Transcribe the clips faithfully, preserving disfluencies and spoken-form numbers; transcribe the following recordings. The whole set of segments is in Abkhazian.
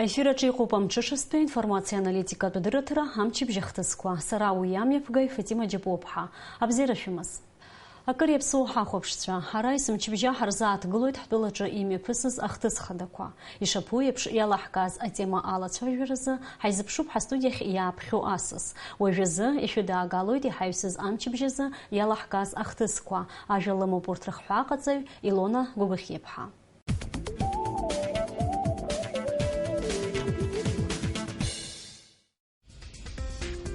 Аефир аҿы иҟоуп амҽышастәи информациа-аналитикатә дырраҭара «Амчыбжь ахҭысқәа». Сара уи амҩаԥгаҩ Фатима Џьапуаԥҳа. Абзиара шәымаз. Акыр иаԥсоу ҳахәаԥшцәа, ара есымчыбжьа ҳарзааҭгылоит ҳтәылаҿы имҩаԥысыз ахҭыс хадақәа. Ишаԥу еиԥш, иалаҳкааз атема алацәажәаразы ҳаизыԥшуп ҳастудиахь иааԥхьо асас. Уажәазы ишәыдаагалоит иҳаҩсыз амчыбжь азы иалаҳкааз ахҭысқәа. Ажәа лымоуп урҭ рыхҳәааҟаҵаҩ Илона Гәыбӷьиаԥҳа.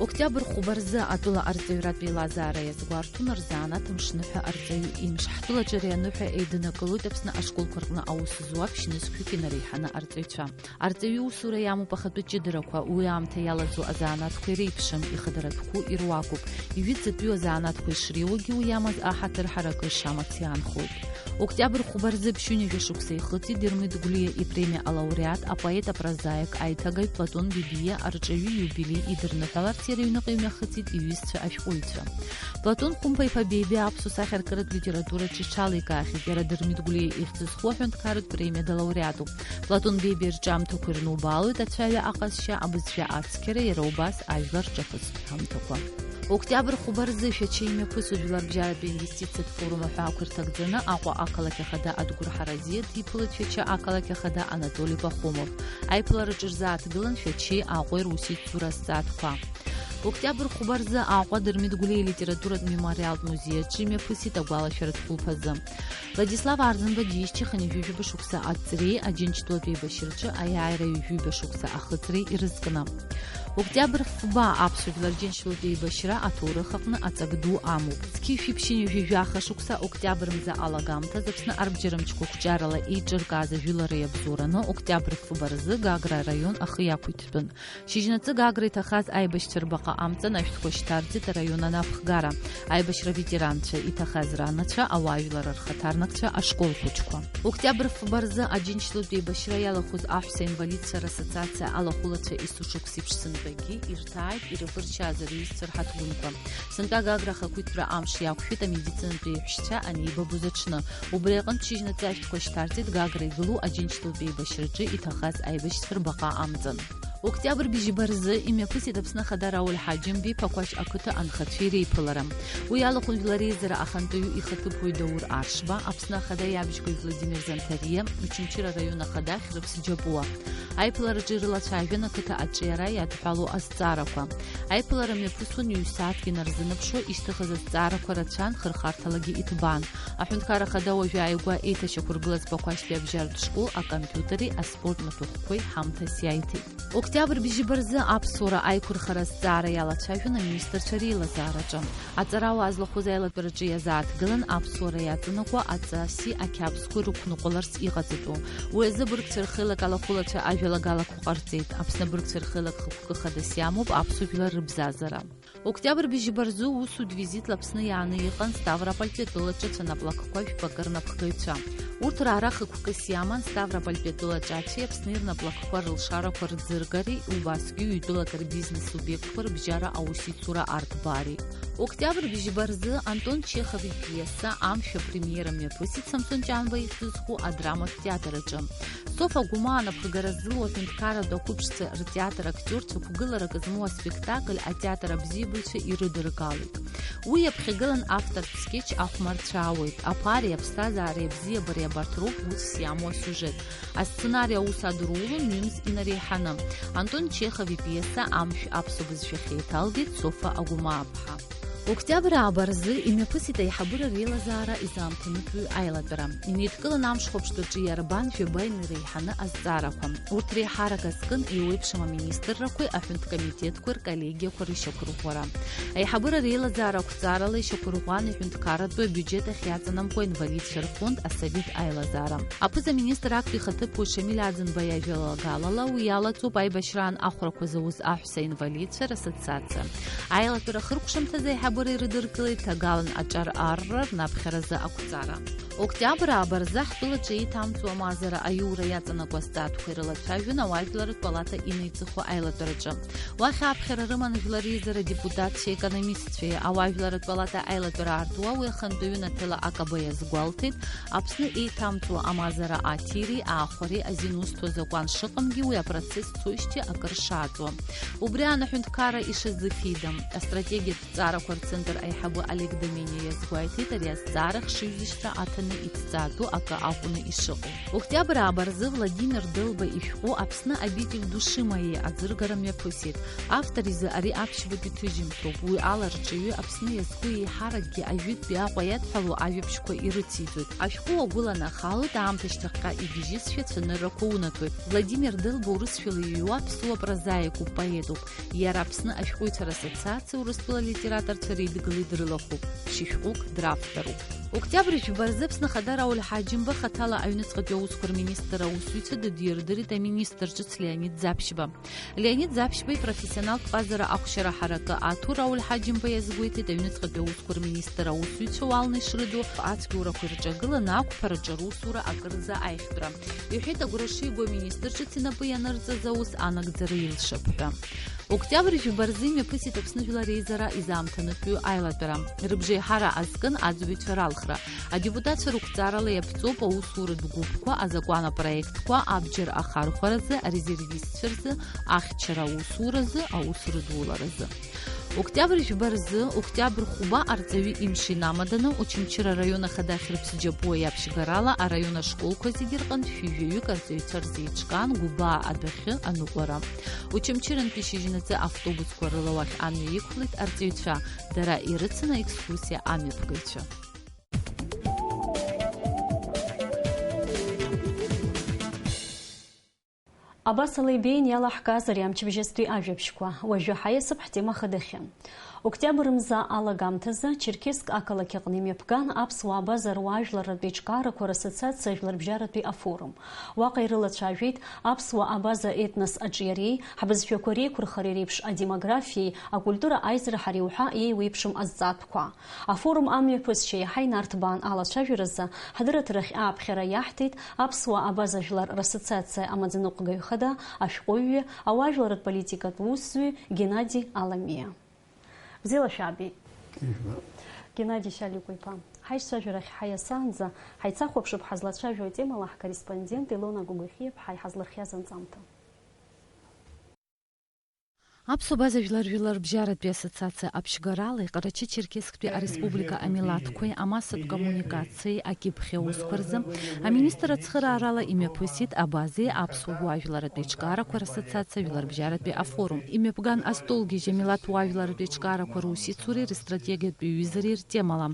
Октиабр хәба рзы атәыла арҵаҩратә еилазаара иазгәарҭон рзанааҭ мшныҳәа арҵаҩы имш. Ҳтәылаҿы ари аныҳәа еиднакылоит Аԥсны ашколқәа рҟны аус зуа ԥшьнызқьҩык инареиҳаны арҵаҩцәа. Арҵаҩы иусура иамоуп ахатәы ҷыдарақәа, уи аамҭа иалаӡоу азанааҭқәа иреиԥшым, ихадаратәқәоу ируакуп. Ижәытәӡатәиу азанааҭқәа ишреиуагьы уи иамаз аҳаҭыр ҳаракы шамац иаанхоит. Октиабр хәба рзы ԥшьынҩажәа шықәса ихыҵит Дырмит Гәлиа ипремиа алауреат, апоет, апрозаик, аиҭагаҩ Платон Бебиа арҵаҩы иубилеи идырныҳәаларц иара иҩныҟа имҩахыҵит иҩызцәа ашәҟәыҩҩцәа. Платон Хәымԥа-иԥа Бебиа аԥсуа сахьаркыратә литератураҿы иҽаликаахьеит, иара Дырмит Гәлиа ихьӡ зху аҳәынҭқарратә премиа далауреатуп. Платон Бебиа рҿиамҭақәа ирнубаалоит ацәаҩа аҟазшьа, абызшәа ацқьара, иара убас ажәлар рҿаԥыцтә ҳәамҭақәа. Октиабр хәба рзы Шәача имҩаԥысуа жәларбжьаратәи инвестициатә форум аҳәаақәа ирҭагӡаны Аҟәа ақалақь ахада Адгәыр Ҳаразиа диԥылеит Шәача ақалақь ахада Анатоли Пахомов. Аиԥылараҿы ирзааҭгылан Шәачеи Аҟәеи русеицура азҵаатәқәа. Октиабр хәба рзы Аҟәа Дырмит Гәлиа илитературатә мемориалтә музеи аҿы имҩаԥысит агәалашәаратә хәылԥазы. Владислав Арӡынба џьеишьча хынҩажәижәаба шықәса аҵреи Аџьынџьтәылатә еибашьраҿы аиааира ҩажәиба шықәса ахыҵреи ирызкны. Октиабр фба аԥсуа жәлар Џьынџьтәылатә еибашьра аҭоурых аҟны аҵак ду амоуп. Зқьи жәшәи ԥшьынҩажәи жәаха шықәса октиабр мза алагамҭаз Аԥсны арбџьармчқәа қәҿиарала еиҿыркааз ажәылара иабзоураны октиабр фба рзы Гагра араион ахы иақәиҭтәын. Шьыжьнаҵы Гагра иҭахаз аибашьцәа рбаҟа амҵан ашәҭқәа шьҭарҵеит араион анапхгара. Аибашьра аветеранцәа иҭахаз ранацәа, ауаажәлар рхаҭарнакцәа, ашкол хәыҷқәа. Октиабр фба рзы Аџьынџьтәылатә еибашьра иалахәыз аҳәса инвалидцәа рассоциациа алахәылацәа есышықәса еиԥш сынтәагьы ирҭааит ирывыршьааз рҩызцәа рҳаҭгәынқәа. Сынтәа Гагра ахақәиҭтәра амш иақәшәеит амедицинатә еиҳәшьцәа анеибабоз аҽны. Убри аҟынтә шьыжьнаҵы ашәҭқәа шьҭарҵеит Гагра игылоу Аџьынџьтәылатә еибашьраҿы иҭахаз аибашьцәа рбаҟа амҵан. Октиабр бжьба рзы имҩаԥысит Аԥсны Ахада Рауль Ҳаџьымбеи Ԥақәашь ақыҭа анхацәеи реиԥылара. Уи иалахәын жәлар реизара ахантәаҩы ихаҭыԥуаҩ Даур Аршба, Аԥсны Ахада иабжьгаҩ Владимир Занҭариа, Очамчыра араион ахада Хьрыԥс Џьапуа. Аиԥылараҿы ирылацәажәон ақыҭа аҿиара иадҳәалоу азҵаарақәа. Аиԥылара мҩаԥысуан ҩ-сааҭк инарзынаԥшуа, ишьҭыхыз азҵаарақәа рацәан, хырхарҭалагьы иҭбаан. Аҳәынҭқарра Ахада уажәы ааигәа еиҭашьақәыргылаз Пақәашьтәи абжьаратә школ, акомпиутери, аспорт маҭәахәқәеи ҳамҭас иаиҭеит. Октиабр бжьба рзы аԥсуара аиқәырхара азҵаара иалацәажәон аминистрцәа реилазаараҿы. Аҵарауаа злахәыз аилатәараҿы иазааҭгылан аԥсуара иаҵанакуа аҵаси ақьабзқәеи рықәныҟәаларц иҟаҵатәу. Уи азы абыргцәа рхеилак алахәылацәа ажәалагалақәа ҟарҵеит. Аԥсны абыргцәа рхеилак хықәкы хадас иамоуп аԥсуа жәлар рыбзазара. Октиабр бжьба рзы усутә визитла Аԥсны иааны иҟан Ставропольтәи атәылаҿы цәанаплакқәа жәпакы рнапхгаҩцәа. Урҭ раара хықәкыс иаман Ставропольтәи атәылаҿы ацәеи Аԥсни рнаплакқәа рылшарақәа рӡыргареи, убасгьы ҩ-тәылак рбизнес субиектқәа рыбжьара аусеицура арҭбаареи. Октиабр бжьба рзы Антон Чехов ипиеса Амшә апремиера мҩаԥысит Самсон Ҷанба ихьӡ зху адраматә театр аҿы. Софа Гәымаа анапхгара ззылуа аҳәынҭқарратә ақәыԥшцәа ртеатр актиорцәа қәгыларак змоу аспектакль атеатр абзиабаҩцәа ирыдыргалеит. Уи иаԥхьагылан автортә скетч Ахәмарцәа аауеит, аԥареи аԥсҭазаареи абзиабареи абарҭ роуп усс иамоу асиужет. Асценари аус адырулон ҩымз инареиҳаны. Антон Чехов ипиеса Амшә аԥсуа бызшәахь еиҭалгеит Софа Агәымааԥҳа. Октиабр ааба рзы имҩаԥысит аиҳабыра реилазаара изаамҭанытәу аилатәара. Инеидкылан амш хәаԥштәаҿы иарбан жәаба инареиҳаны азҵаарақәа. Урҭ реиҳарак азкын еиуеиԥшым аминистррақәеи аҳәынҭкомитетқәеи рколлегиақәа рышьақәырӷәӷәара. Аиҳабыра реилазаара ақәҵарала ишьақәырӷәӷәан иҳәынҭқарратәу абиуџьет ахь иаҵанамкуа аинвалидцәа рфонд асовет аилазаара. Аԥыза-министр актәи ихаҭыԥуаҩ Шамиль Аӡынба иажәалагалала уи иалаҵоуп аибашьраан ахәрақәа зауз аҳәса инвалидцәа рассоциациа. Аилатәара ахыркәшамҭазы аиҳабыра аусбара ирыдыркылеит ҭагалан аҿар арра рнаԥхьаразы ақәҵара. Октиабр ааба рзы ҳтәылаҿы еиҭамҵуа амазара аиура иаҵанакуа азҵаатәқәа ирылацәажәон ауаажәларратә палата инеиҵыху аилатәараҿы. Уахь аԥхьара рыман жәлар реизара адепутатцәеи аекономистцәеи. Ауаажәларратә палата аилатәара аартуа уи ахантәаҩы Наҭела Акаба иазгәалҭеит, Аԥсны еиҭамҵуа амазара аҭиреи аахәареи азин узҭо азакәан шыҟамгьы, уи апроцесс цоижьҭеи акыр шааҵуа. Убри аан аҳәынҭқарра ишазыфидам, астратегиатә ҭҵаарақәа рцентр аиҳабы Олег Домениа иазгәеиҭеит, ари азҵаара хшыҩзышьҭра аҭаны иҭҵаатәу акы акәны ишыҟоу. Октиабр ааба рзы Владимир Дылба ишәҟәы Аԥсны обитель души моей аӡыргара мҩаԥысит. Автор изы ари аԥшьбатәи ҭыжьымҭоуп, уи ала рҿаҩы Аԥсны иазку еиҳаракгьы ажәытәтәи Аҟәа иадҳәалоу ажәабжьқәа ирыциҵоит. Ашәҟәы уагәыланахалоит, аамҭа шьҭахьҟа игьежьызшәа цәаныррақәа унаҭоит. Владимир Дылба урысшәала иҩуа аԥсуа прозаикуп, поетуп. Иара Аԥсны ашәҟәыҩҩцәа рассоциациа Урыстәыла алитераторцәа реидгылеит, дрылахәуп, ԥшьышәҟәык дравторуп. Октиабр жәба рзы Аԥсны Ахада Рауль Ҳаџьымба хаҭала аҩныҵҟатәи аусқәа рминистр аусзуҩцәа дыдирдырит аминистр ҿыц Леонид Ӡаԥшьба. Леонид Ӡаԥшьба ипрофессионалтә ҟазара ахәшьара ҳаракы аҭо Рауль Ҳаџьымба иазгәеиҭеит аҩныҵҟатәи аусқәа рминистр аусзуҩцәа уалны ишрыду ацәгьоурақәа ирҿагыланы ақәԥараҿы русура акырӡа аихтәра. Иҳәеит, агәра шигоу аминистр ҿыц инапы ианырҵаз аус анагӡара илшап ҳәа. Октиабр жәба рзы имҩаԥысит Аԥсны Жәлар Реизара изаамҭанытәиу аилатәара. Рыбжеиҳара азкын аӡбаҩцәа ралхра. Адепутатцәа рықәҵарала иаԥҵоуп аусуратә гәыԥқәа, азакәан апроектқәа, абџьар ахархәаразы, арезервистцәа рзы, ахьчара аусуразы, аус рыдуларазы. Октиабр жәба рзы, октиабр хәба арҵаҩы имш инамаданы, Очамчыра араион ахада Хьрыԥс Џьапуа иаԥшьгарала араион ашколқәа зегьы рҟынтә шәи жәаҩык арҵаҩцәа рзеиҿкаан Гәыбаа адәахьы аныҟәара. Очамчырантәи шьыжьнаҵы автобусқәа рыла уахь амҩа иқәлеит арҵаҩцәа, дара ирыцын аекскурсиа амҩаԥгаҩцәа. Абасала ибеин иалаҳкааз ари амчыбжьазтәи ажәабжьқәа. Уажәы ҳаиасып ҳтема хадахьы. Октиабр мза алагамҭазы Черкесск ақалақь аҟны имҩаԥган аԥсуаа абаза руаажәларратә еиҿкаарақәа рассоциациа жәларбжьаратәи афорум. Уаҟа ирылацәажәеит аԥсуа абаза етнос аҿиареи, ҳбызшәақәа реиқәырхареи реиԥш адемографиеи, акультура аизраҳареи уҳәа еиуеиԥшым азҵаатәқәа. Афорум амҩаԥысшьа иаҳа инарҭбаан алацәажәаразы ҳдырраҭарахь ааԥхьара иаҳҭеит аԥсуа абаза жәлар рассоциациа амаӡаныҟәгаҩ хада, ашәҟәыҩҩы, ауаажәларратә политикатә усзуҩ Геннади Аламиа. Бзиала шәаабеит. Ижәбап. Геннади Шьаликәа-иԥа, ҳаицәажәарахь ҳаиасаанӡа ҳаицахәаԥшып ҳазлацәажәо атемала ҳкорреспондент Илона Гогохиаԥҳа иҳазлырхиаз анҵамҭа. Аԥсуа абаза жәлар жәларбжьаратәи ассоциациа аԥшьгарала иҟарачы-черкесктәи ареспублика амилаҭқәеи амассатә коммуникациеи акьыԥхь аусқәа рзы аминистр ацхыраарала имҩаԥысит абазеи аԥсуа уаажәларратә еиҿкаарақәа рассоциациа жәларбжьаратәи афорум. Имҩаԥган астолгьежь амилаҭ уаажәларратә еиҿкаарақәа русеицуреи рыстратегиатә ҩызареи ртемала.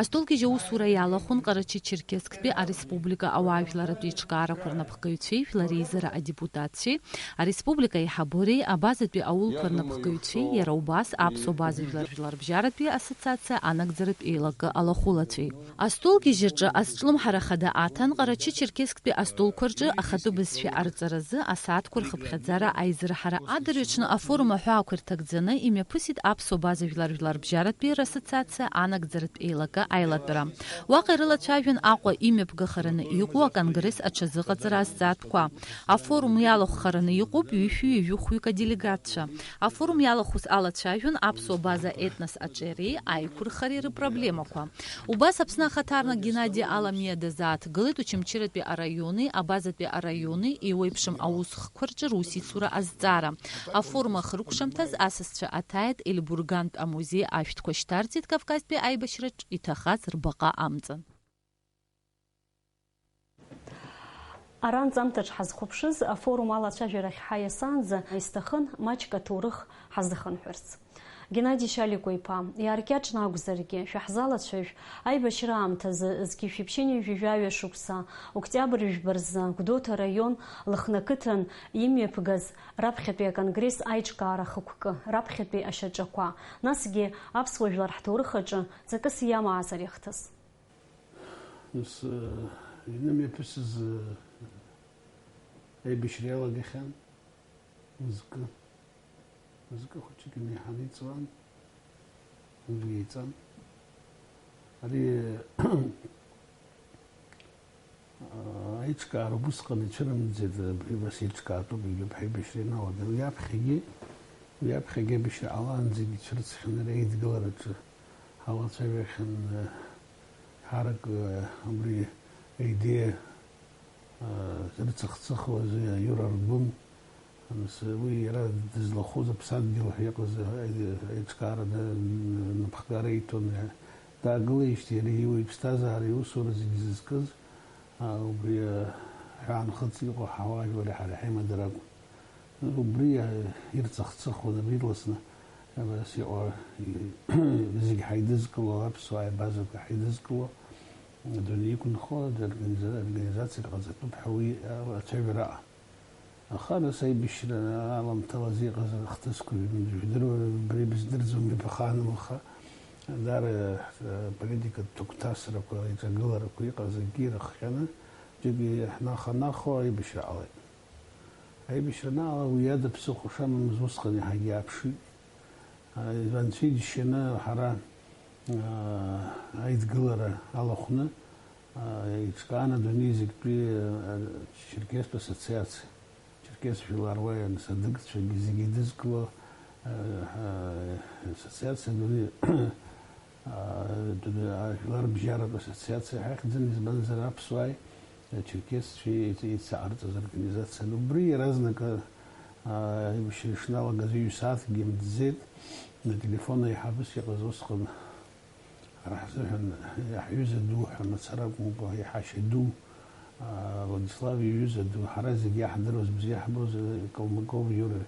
Астолгьежь аусура иалахәын Ҟарачы-Черкесктәи ареспублика ауаажәларратә еиҿкаарақәа рнапхгаҩцәеи жәлар реизара адепутатцәеи, ареспублика аиҳабыреи, абазатәи аулқәа рнапхгаҩцәеи, иара убас аԥсуа база жәлар жәларбжьаратәи ассоциациа анагӡаратә еилакы алахәылацәеи. Астолгьежь аҿы азҿлымҳара хада аҭан Ҟарачы-Черкесктәи астолқәа рҿы ахатәы бызшәа арҵаразы асааҭқәа рхыԥхьаӡара аизырҳара. Адырҩаҽны афорум аҳәаақәа ирҭагӡаны имҩаԥысит аԥсуа база жәлар жәларбжьаратәи рассоциациа анагӡаратә еилакы аилатәара. Уаҟа ирылацәажәон Аҟәа имҩаԥгахараны иҟоу аконгресс аҽазыҟаҵара азҵаатәқәа. Афорум иалахәхараны иҟоуп ҩышәи ҩажәи хәҩык аделегатцәа. Афорум иалахәыз алацәажәон аԥсуа база етнос аҿиареи аиқәырхареи рыпроблемақәа. Убас Аԥсны ахаҭарнак Геннади Аламиа дазааҭгылеит Очамчыратәи араиони абазатәи араиони еиуеиԥшым аусхкқәа рҿы русеицура азҵаара. Афорум ахыркәшамҭаз асасцәа аҭааит Елибургантә амузеи ашәҭқәа шьҭарҵеит Кавказтәи аибашьраҿ иҭахаз рбаҟа амҵан. Ара анҵамҭаҿ ҳазхәаԥшыз, афорум алацәажәарахь ҳаиасаанӡа исҭахын маҷк аҭоурых ҳазыхынҳәырц. Геннади Шьаликәа-иԥа, иааркьаҿны акәзаргьы, шәаҳзалацәажә, аибашьра аамҭазы зқьи жәшәи ԥшьынҩажәи жәаҩа шықәса, октиабр жәба рзы, Гәдоуҭа араион Лыхны ақыҭан имҩаԥгаз раԥхьатәи аконгресс аиҿкаара хықәкы, раԥхьатәи ашьаҿақәа, насгьы аԥсуа жәлар ҳҭоурых аҿы ҵакыс иамааз ари ахҭыс. Нас, э, инымҩаԥысыз, э, аибашьра иалагахьан, мызкы, мызкы хәыҷык инеиҳаны иҵуан. Уи еиҵан. Ари, аиҿкаара убысҟан ицәырымӡеит, абри убас еиҿкаатәуп, егьоуп ҳаибашьра ианалаган. Уи аԥхьагьы, уи аԥхьагьы аибашьра ҟалаанӡагьы ицәырҵхьан, ари аидгылараҿы ҳалацәажәахьан, ҳарак, убри аидеиа, рыцыхцыхуаз Иура Аргәын, Нас уи иара дызлахәыз аԥсадгьыл ҳәа иҟаз аи-, аиҿкаара напхгара иҭон. Даагылеижьҭеи иара иуа иԥсҭазаара, иусура зегьы зызкыз, а, убри, а, ҳәаанхыҵ иҟоу ҳауаажәлари ҳареи ҳаимадара акәын. Убри, а, ирцыхцыхуан, абри ирласны, абас иҟоу, и-, зегь ҳаидызкыло, аԥсуаа аибазақәа ҳаидызкыло, адунеи иқәынхо организа-, организациак ҟаҵатәуп ҳәа уи, а, ацәажәара аҟан. Аха нас аибашьра аламҭалаз иҟаз ахҭысқәа жәдыруа, убри быздырӡом, ибахааным, аха даара, э, политикатә ҭагәҭасрақәа, еиҿагыларақәа иҟаз акгьы ирыхҟьаны, џьаргьы иаҳнаханахо аибашьра ҟалеит. Аибашьра анаҟала уи ада ԥсыхәа шамамыз усҟан иаҳагьы иааԥшит. Анцәа иџьшьаны ҳара, аа, аидгылара алахәны, аа, еиҿкаан адунеи зегьтәи, аа, Черкестә ассоциациа, Черкес жәлар уаҩ аныс адыгцәагьы зегьы идызкыло, аа, ассоциациа адунеи, аа, адунеи ажәлар бжьаратә ассоциациа ҳахьӡын, избанзар аԥсуааи ачеркесцәеи еицаҟарҵаз организациан. Убри иаразнак, аа, аибашьра ишналагаз ҩ-сааҭкгьы имтӡеит. Ателефон аиҳабыс иҟаз усҟан ҳара ҳзыҳәан иаҳҩыза ду ҳәа мацара акәымкәа, иҳашьа ду, аа, Владислав иҩыза ду, ҳара зегьы иаҳдыруаз, бзиа иаҳбоз, Калмыков Иура,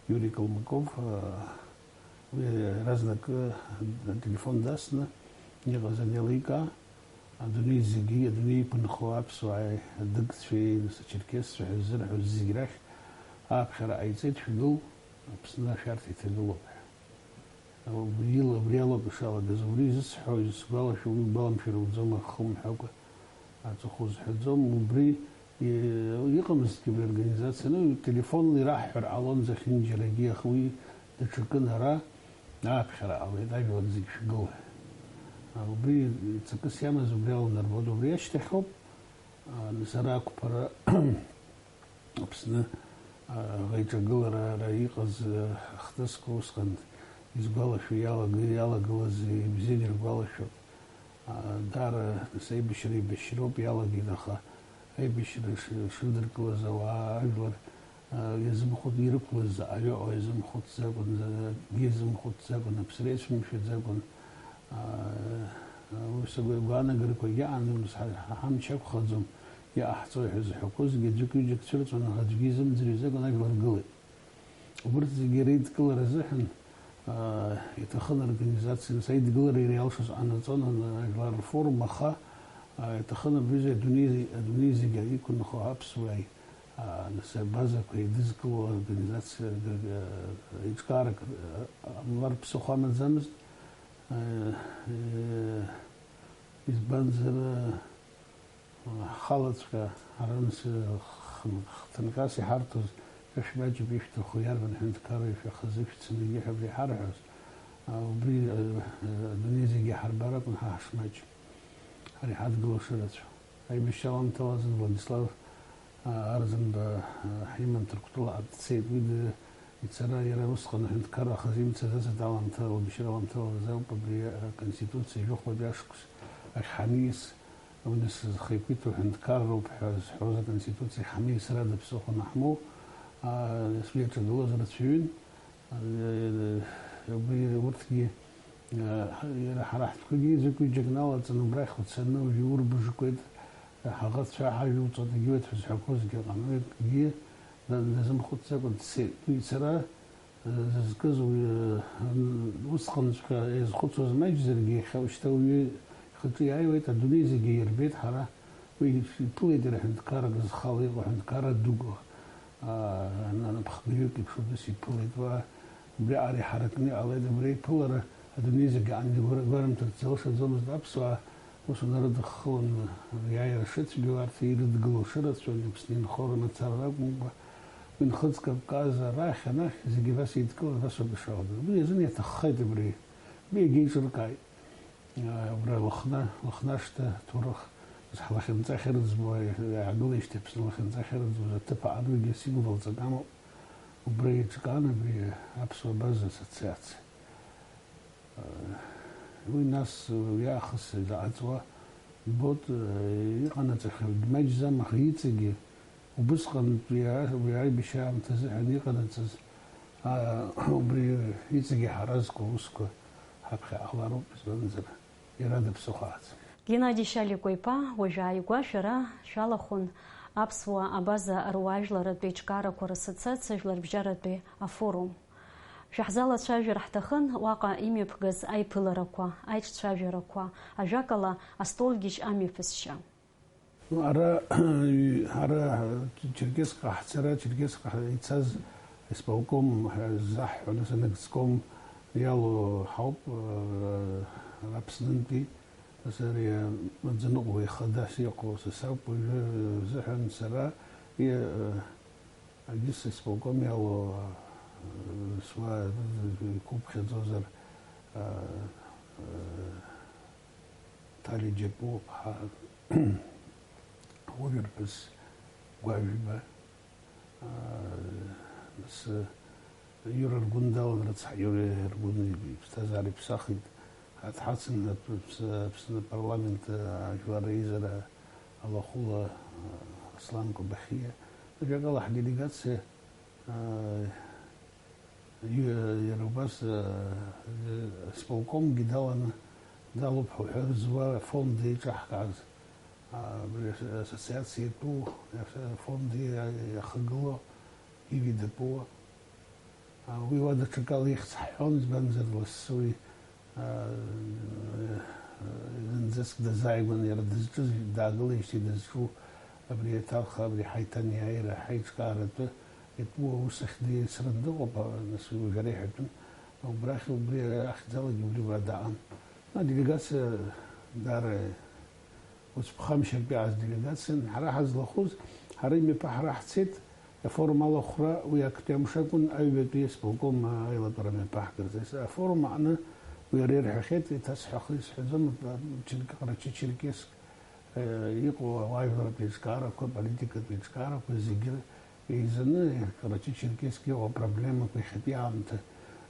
Иури Калмыков, аа, уи иаразнакы ателефон дасны иҟаз анеиликаа, Адунеи зегьы, адунеи иқәынхо аԥсуааи, адыгцәеи, нас ачерқьесцәа ҳәа ззырҳәоз зегь рахь ааԥхьара ҟаиҵеит, шәгыл, Аԥсны ашәарҭа иҭагылоуп ҳәа. Убри ила, убри алоуп ишалагаз, убри изысҳәо, изысгәалашәо, уи гәаламшәара уӡом, ахы умҳәакәа, аҵыхәа узҳәаӡом, убри, и-, иҟамызҭгьы убри аорганизациа, ну, телефонла ираҳҳәар ҟалон зехьынџьарагьы, аха уи даҽакын, ара ааԥхьара ҟалеит, ажәлар зегь шәгыл ҳәа. А, убри ҵакыс иамаз убри аланарбоит, убри ашьҭахьоуп, а, нас ара ақәԥара Аԥсны, а, аиҿагылара ара иҟаз, а, ахҭысқәа усҟан изгәалашәо иалаг-, иалагылаз ибзианы иргәалашәоит. А, даара нас аибашьра еибашьроуп иалагеит, аха аибашьра шы-, шыдыркылаз ауаа, ажәлар, а, иазымхәыц-, ирықәлаз заҟаҩы ыҟоу иазымхәыцӡакәан, за-, акгьы иазымхәыцӡакәан, аԥсра иацәымшәаӡакәан, а, а, ус агәаанагарақәагьы аан, нас ҳа-, ҳа-, ҳамч ақәхаӡом, иҟаҳҵои ҳәа зҳәақәозгьы аӡәык-ҩыџьак цәырҵуан, аха аӡәгьы изымӡырҩӡакәан ажәлар гылеит. Убырҭ зегьы реидкылара азыҳәан, аа, иҭахын аорганизациа, нас аидгылара иара иалшоз ҟанаҵон, ан-, ажәлар рфорум, аха, аа, иҭахын абри адунеи, адунеи зегьы иқәынхо аԥсуааи, аа, нас абазақәа еидызкыло аорганизациа, аа, еиҿкаарак, аа, ҟамлар ԥсыхәа амаӡамызт. Е, е, избанзар, Ҳхалаҵәҟьа ара нас хын-, хҭынҟьас иҳарҭоз, шәмаҷуп, ишәҭаху иарбан ҳәынҭқарреи шәахазы шәцаны егьи ҳәа абри иҳарҳәоз, а, убри, а, а, адунеи зегьы иҳарбар акәын ҳа ҳашмаҷу, ҳара иҳадгыло шырацәоу. Аибашьра аламҭалазын Владислав, а, Арӡынба, а, ҳиман Ҭырқәтәылаҟа дцеит. Уи д-, ицара иара усҟан аҳәынҭқарра ахазы имцаз азы аламҭала, аибашьра аламҭалазы ауп абри, а, Конституциа жәохәбатәи ашықәс ахь ҳаниас, Уи нас зхы еиқәиҭу ҳәынҭқарроуп ҳәа зҳәоз аконституциа ҳамеисрада ԥсыхәа анаҳмоу, аа, нас уи аҿагылаз рацәаҩын. Убри урҭгьы, аа, иара ҳара ҳтәқәагьы ӡәык-ҩыџьак налаҵаны убрахь уцаны уажәы урбыжкуеит, ҳаӷацәа ҳажәуҵоит, егьиуеит ҳәа зҳәақәозгьы ыҟан. Уигьы на-, назымхәыцӡакәа дцеит. Уи ицара зызкыз уи, усҟанҵәҟьа иазхәыцуаз маҷзаргьы, иахьа уажәшьҭа уаҩы ихаҿы иааиуеит, адунеи зегьы ирбеит, ҳара уи иԥылеит иара ҳәынҭқаррак зхала иҟоу ҳәынҭқарра дук, аа, анапхгаҩык еиԥш убас иԥылеит, уа убриаҟара иҳаракны иҟалеит, абри аиԥылара адунеи зегьы аан игәар-, игәарымҭарц залшаӡомызт аԥсуаа, Ус унарыдыххыланы аиааира шыцәгьоу, арҭ ирыдгылоу шырацәоу, Аԥсны инхо рымацара ракәымкәа, уи Нхыҵ Кавказ арахь, анахь, зегьы абас еидкыланы, абас ауп ишалагаз. Убри азын иаҭаххеит абри Егьа иҿыркааит. Убра Лыхны, Лыхнашҭа ҭоурых, ҳлахьынҵа ахьырӡбуа, иаагылеижьҭеи Аԥсны лахьынҵа ахьырӡбуаз аҭыԥ аҟны уигьы сигәылҵак амоуп. Убра еиҿкаан абри аԥсуа база ассоциациа. Уи нас уи аахыс изаҟаҵуа ббоит, иҟанаҵахьоу маҷӡам, аха иҵегьы Убысҟантәи уи аибашьра аамҭазыҳәан иҟанаҵаз, аа, убри иҵегьы ҳаразқәа аусқәа ҳаԥхьа ҟалароуп, избанзар, иара даԥсыхәааӡам. Геннади Шьаликәа-иԥа, уажә ааигәа шәара шәалахәын аԥсуаа абаза руаажәларратә еиҿкаарақәа рассоциациа жәларбжьаратәи афорум. Шәаҳзалацәажәар ҳҭахын уаҟа имҩаԥгаз аиԥыларақәа, аиҿцәажәарақәа, ажәакала, астолгьежь амҩаԥысшьа. Ара, ара Черкесскҟа ҳцара, Черкесскҟа ицаз исполком ҳәа заҳҳәаны, санагӡком иалоу ҳауп, Аԥснынтәи, нас ари Аӡаныҟәгаҩ ихадас иҟоу са сауп, уажәы рзыҳәан сара, и-, Агьыс исполком иалоу, э, суаа рықәыԥхьаӡозар, э, э, Ҭали Џьапуаԥҳа уаҩырԥыс Гәажәба, э, нас, э, Иура Аргәын далан, рыцҳа, Иура Аргәын иԥсҭазаара иԥсахит. Ҳа дҳацын Аԥсны, Аԥсны апарламент, э, ажәлар реизара алахәыла, э, Аслан Кобахьиа. Ажәакала, ҳделегациа, э, иу-, иара убас, э, исполкомгьы даланы, далоуп ҳәа уҳәа зуа афонд еиҿаҳкааз, э, абри ассоциациа иатәу, афонд иа-, иахагылоу Иви Дапуа. А, уи уа даҽакала ихьӡ ҳҳәон, избанзар, лассы уи, а, зынӡаск дазааигәан, иара дызҿыз, даагылеижьҭеи дызҿу абри аҭалха, абри ҳаиҭанеиааира, ҳаиҿкааратәы иатәу аус ахь дисрын дыҟоуп, а, нас уи уажәы ара иҳәатәын. Убрахь, убри ахьӡалагьы убри уа даан. Аделегациа даара Уцԥхамшьартә иааз делегациан ҳара ҳазлахәыз, ҳара имҩаԥаҳара ҳцеит, афорум алахәра уи актәи амш акәын, аҩбатәи исполком аилатәара мҩаԥаҳгарц. Ес-, афорум аҟны уи ара ирҳәахьеит, еиҭасҳәахы исҳәаӡом, Чер-, Ҟарачы-Черкесск, э, иҟоу ауаажәларратә еиҿкаарақәа, аполитикатә еиҿкаарақәа зегьы Еизаны, Ҟарачы-Черкесск иҟоу апроблемақәа иахьатәи аамҭа